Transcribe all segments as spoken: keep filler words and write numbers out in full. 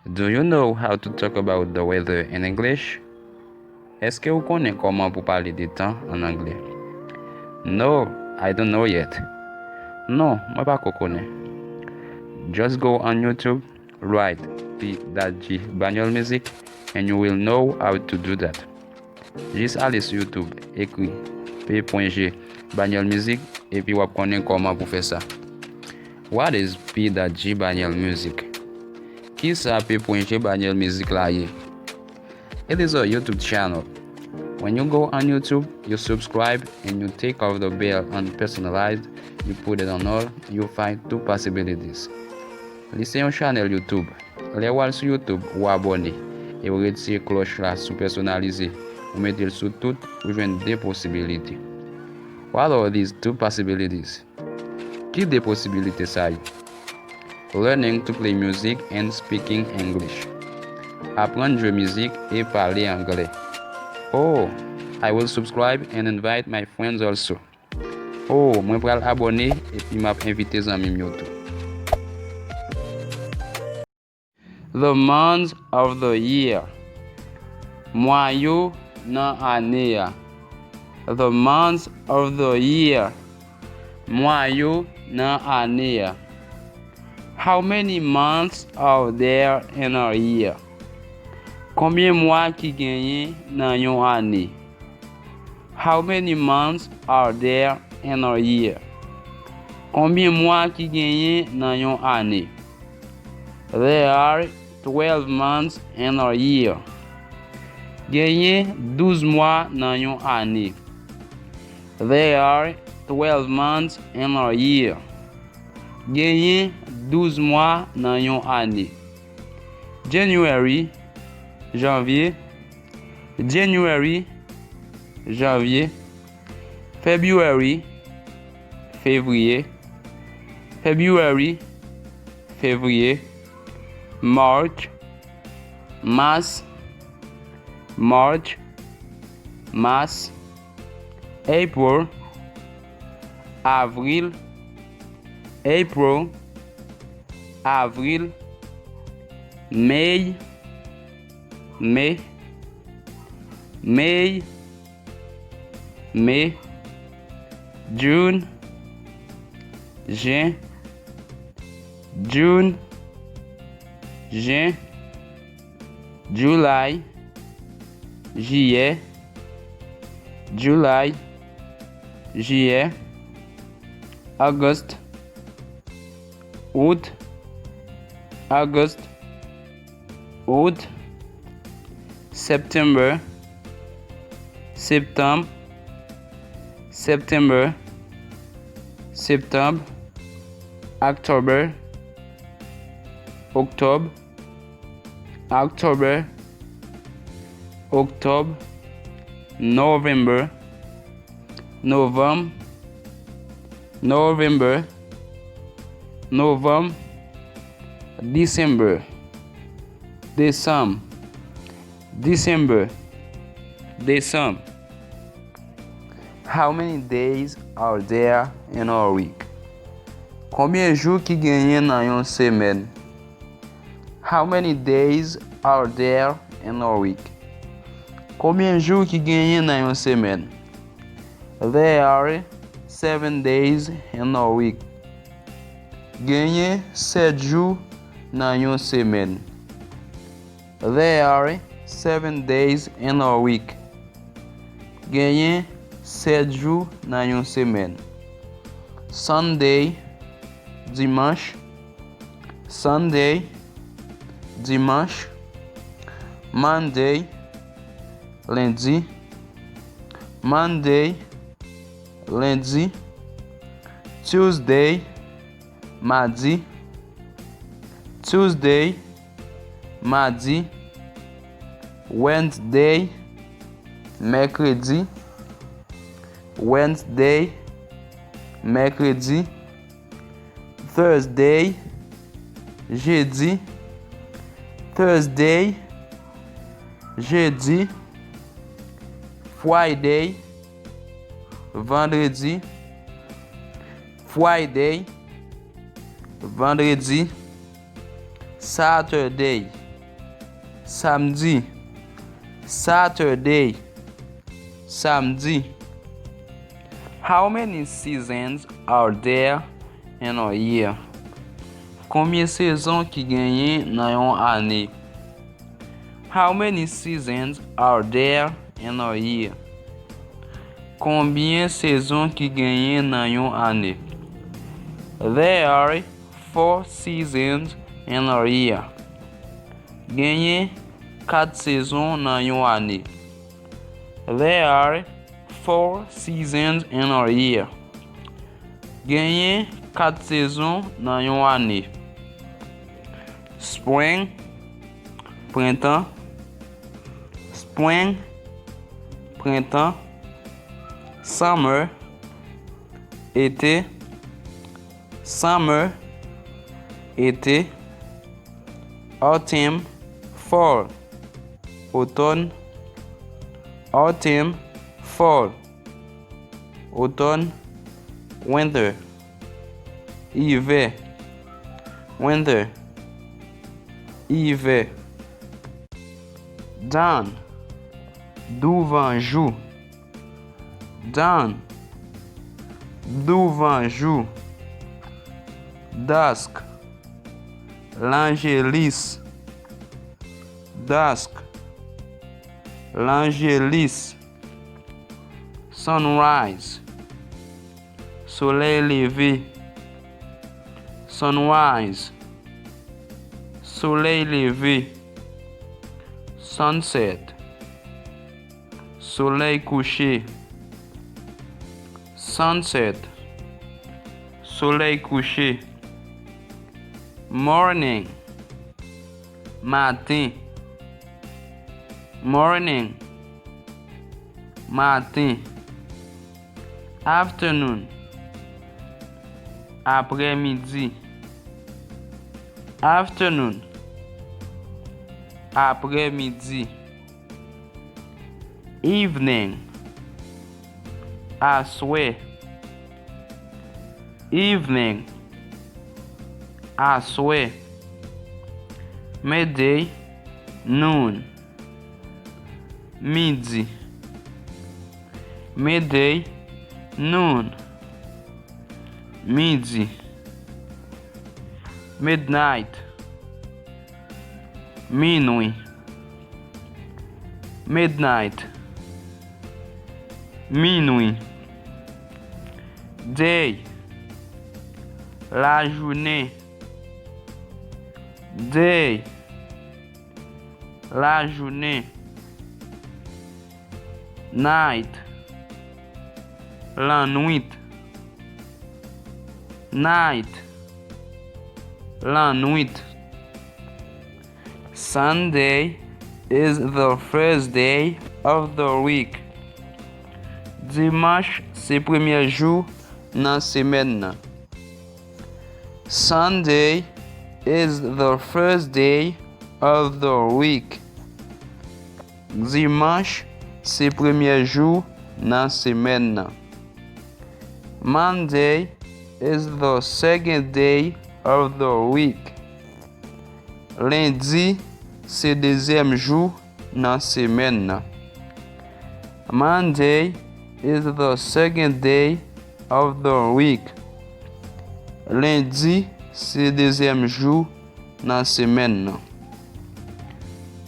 Do you know how to talk about the weather in English? Èske ou konnen kòman pou pale de tan an anglè? No, I don't know yet. Non, mwen pa ko konnen. Just go on YouTube, write P Dadji Banyol Music, and you will know how to do that. Jis ale sou YouTube, ekri P G Banyol Music, epi w ap konnen kòman pou fè sa. What is P Dadji Banyol Music? Kisa P G Banyol Music la ye? It is a YouTube channel. When you go on YouTube, you subscribe and you take off the bell and personalize, you put it on all, you find two possibilities. Li se yon chanèl YouTube. Lè w al sou YouTube, ou abòne, e ou retire klòch la sou pèsonalize, ou mete l sou tout, ou jwenn de posibilite. What are these two possibilities? Ki de posibilite sa yo? Learning to play music and speaking English. Aprann jwe mizik e pale anglè. Oh, I will subscribe and invite my friends also. Oh, mwen pral abòne epi m ap envite zanmi m yo tou. The months of the year. Mwa yo nan ane a. The months of the year. Mwa yo nan ane a. How many months are there in a year? Konbyen mwa ki genyen nan yon ane? How many months are there in a year? Konbyen mwa ki genyen nan yon ane? There are twelve months in a year. Genyen douz mwa nan yon ane. There are twelve months in a year. Genyen douz mwa nan yon ane. January, janvye. January, janvye. February, fevriye. February, fevriye. March, mas. March, mas. April, avril. April, avril. May, me. May, me. June, jen. June, jen. July, jiyè. July, jiyè. August, out. August, out. September, septanm. September, septanm. October, oktòb. October, oktòb. November, novanm. November, novanm. December, desanm. December, desanm. How many days are there in a week? Konbyen jou ki genyen nan yon semèn? How many days are there in a week? Konbyen jou ki genyen nan yon semèn? There are seven days in a week. Genyen sèt jou nan yon semèn. There are seven days in a week. Genyen sèt jou nan yon semèn. Sunday, dimanch. Sunday, dimanch. Monday, lendi. Monday, lendi. Tuesday, madi. Tuesday, madi. Wednesday, mèkredi. Wednesday, mèkredi. Thursday, jedi. Thursday, jedi. Friday, vandredi. Friday, vandredi. Saturday, Samdi. Saturday. Samdi. How many seasons are there in a year? Konbyen sezon ki genyen nan yon ane? How many seasons are there in a year? Konbyen sezon ki genyen nan yon ane? There are four seasons in a year. Genyen kat sezon nan yon ane. There are four seasons in a year. Genyen kat sezon nan yon ane. Spring, prentan. Spring, prentan. Summer, ete. Summer, ete. Autumn, fall. Otòn. Autumn, fall. Otòn. Winter, ivè. Winter, ivè. Dawn, douvanjou. Dawn, douvanjou. Dusk, lanjelis. Dusk, lanjelis. Sunrise, solèy leve. Sunrise, solèy leve. Sunset, solèy kouche. Sunset, solèy kouche. Morning, maten. Morning, maten. Afternoon, aprèmidi. Afternoon, aprèmidi. Evening, aswè. Evening, aswè. Midday, noon, midi. Midday, noon, midi. Midnight, minwi. Midnight, minwi. Day, lajounen. Day, lajounen. Night, lannwit. Night, lannwit. Sunday is the first day of the week. Dimanch se premyè jou nan semèn nan. Sunday is the first day of the week. Dimanch se premyè jou nan semèn nan. Monday is the second day of the week. Lendi se dezyèm jou nan semèn nan. Monday is the second day of the week. Lendi se dezyèm jou nan semèn nan.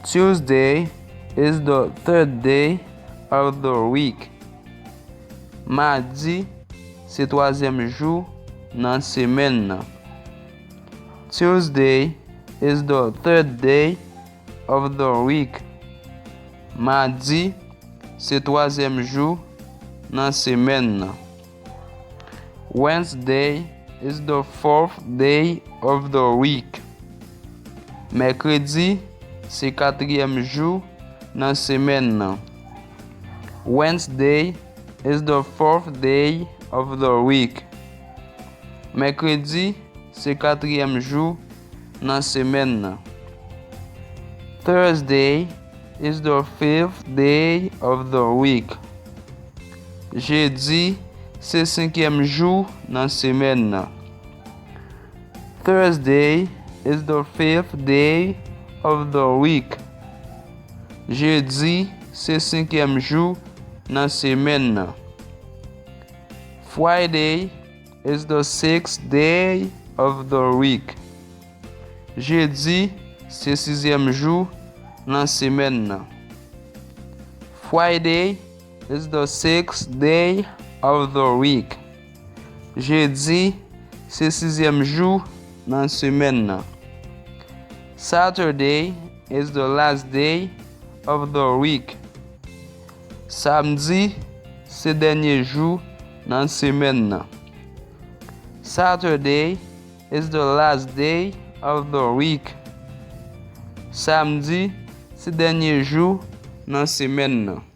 Tuesday is the third day of the week. Madi se twazyèm jou nan semèn nan. Tuesday is the third day of the week. Madi se twazyèm jou nan semèn nan. Wednesday is the fourth day of the week. Mèkredi se katriyèm jou nan semèn nan. Wednesday is the fourth day of the week. Mèkredi se katriyèm jou nan semèn nan. Thursday is the fifth day of the week. Jedi se senkyèm jou nan semèn nan. Thursday is the fifth day of the week. Jedi se senkyèm jou nan semèn nan. Friday is the sixth day of the week. Jedi se sizyèm jou nan semèn nan. Friday is the sixth day of the week. Jedi se sizyèm jou nan semèn nan. Saturday is the last day of the week. Samdi se dènye jou nan semèn nan. Saturday is the last day of the week. Samdi se dènye jou nan semèn nan.